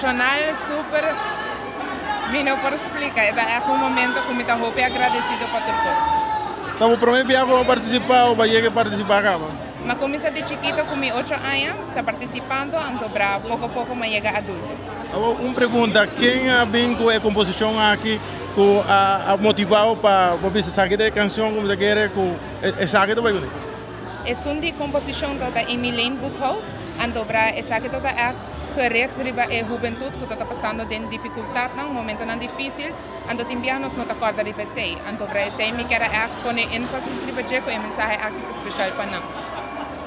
Emocional, super, mi no por splica, e ta echt un momento cu mi ta hopi agradecido pa tur cos. Ta bo prome bia cu bo a participa o bo a yega participa caba? Mi a cuminsa di chikito cu mi ocho aña ta participando anto bra poco poco mi a yega adulto. Awor un pregunta, ken a bin cu e composicion aki cu a motiva bo pa bo bisa esaki ta e cancion cu mi ta kere cu esaki ta bai cune? Esun di composicion ta ta Emilene Boekhout, anto bra esaki ta ta echt gericht riba e hubentud cu ta ta pasando den dificultadnan, momentonan dificil, anto tin biaha nos no ta corda riba esey, anto bra esey mi kier a echt pone enfasis riba dje cu e mensahe aki ta special pa nan.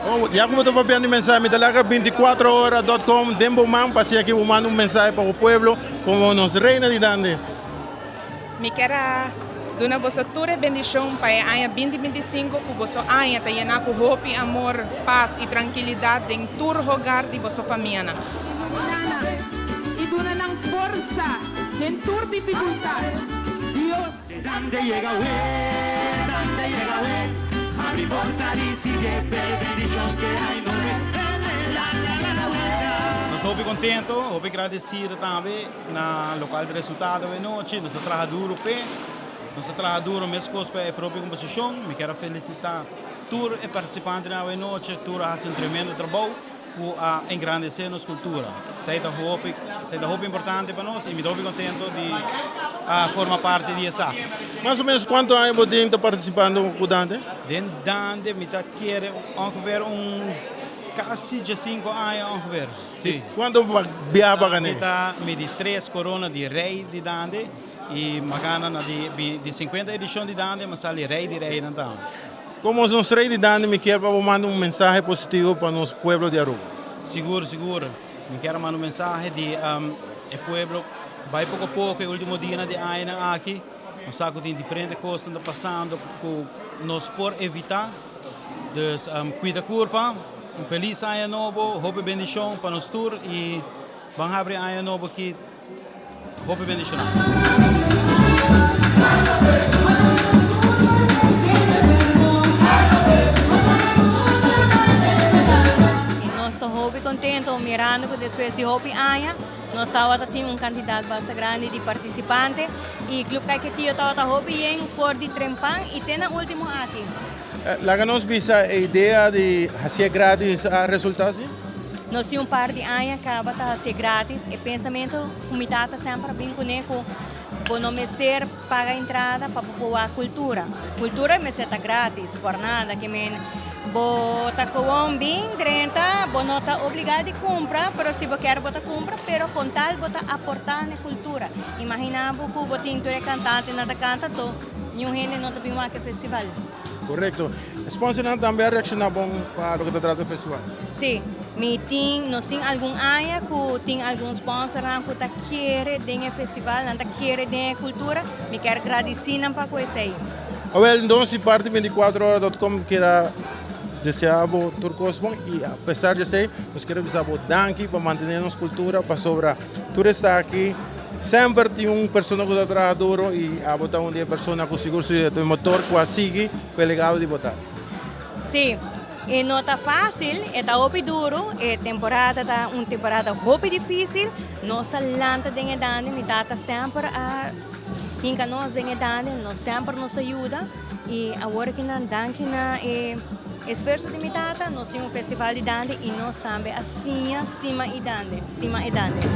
Oh, ya cu bo ta papia di mensahe, mi ta laga binticuatro ora dot com den bo man pa si aki bo manda un mensahe pa bo pueblo como nos reina di Dande. Mi kier a duna boso tur e bendishon pa e aña 2025, ku boso aña ta yená ku hopi amor, pas i trankilidat den tur hogar di boso famianan. Iluminá nan i duna nan forsa den tur difikultat. Dios. Dande yega we, dande yega we, habri porta ricibi e bendicion ke hay no ve. Dande yega we. Nos hopi contento, hopi gradecido tambe. Na local di resultado awe nochi nos a traha duro p'e, nos a traha duro mescos pa e propio composicion. Mi kier a felicita tur e participantenan awe nochi, tur a haci un tremendo trabou cu a engrandece nos cultura. Esey ta hopi, esey ta hopi importante pa nos y mi ta hopi contento di a forma parti di esaki. Mas o menos cuanto aña bo tin ta participando cu Dande? Den Dande mi ta kere ongeveer un casi diescinco aña ongeveer. Sí. Cuanto biaha bo a gana? Mi ta mi di tres corona di Rey di Dande y mi a gana na di di 50 edicion di Dande mi a sali Rey di Reynan tambe. Como nos Rey di Dande mi kier pa bo manda un mensahe positivo pa nos pueblo di Aruba. Sigur sigur mi kier a manda un mensahe di e pueblo bay poco a poco e ultimo dianan di añanan aki nos sa cu tin diferente cosnan ta pasando cu nos por evita. Dus cuida curpa, un feliz aña nobo, hopi bendicion pa nos tur y ban habri aña nobo aki hopi bendiciona. Y nos ta hopi contento mirando cu despues di hopi aña nos tawata tin un cantidad basta grandi di participante y Club Caiquetio tawata hopi yen for di trempan y te na ultimo aki. Laga nos bisa e idea di hacié gratis a resulta si? Nos tin un par di aña caba ta hacié gratis. E pensamento cu mi tata semper a bin cune cu bo no mester paga entrada pa bo por wak cultura. Cultura mester ta gratis, por nada. Ke men bo ta gewoon bin drenta, bo no ta obliga di cumpra, pero si bo kier bo ta cumpra, pero con tal bo ta aporta na e cultura. Imagina bo cu bo tin tur e cantantenan ta canta to. Niun hende no ta bin wak e festival. Korekto. Sponsornan tambe a reakshoná bon pa loke ta trata e festival? Sí. Mi tin, nos tin algun aña ku tin algun sponsornan ku ta kere den e festival, nan ta kere den e kultura. Mi kier gradisí nan pa ku esei. Awel, enton si parti 24 ora dot com kier a desea bo tur kos bon i apesar di esei nos kier a bisa bo danki pa mantené nos kultura pasobra tur esaki Semper tin un persona ku ta traha duro i abo ta un di e persona ku sigur si ta e motor ku a sigui ku e legado di bo tata. Sí, e no ta fásil, e ta hopi duro, e temporada ta un temporada hopi difísil, nos a lanta den e dande, mi tata semper a hinka nos den e dande, nos semper nos a yuda i awor aki nan danki na e esfuerso di mi tata nos tin un festival di dande i nos tambe a siña stima i dande, stima e dande.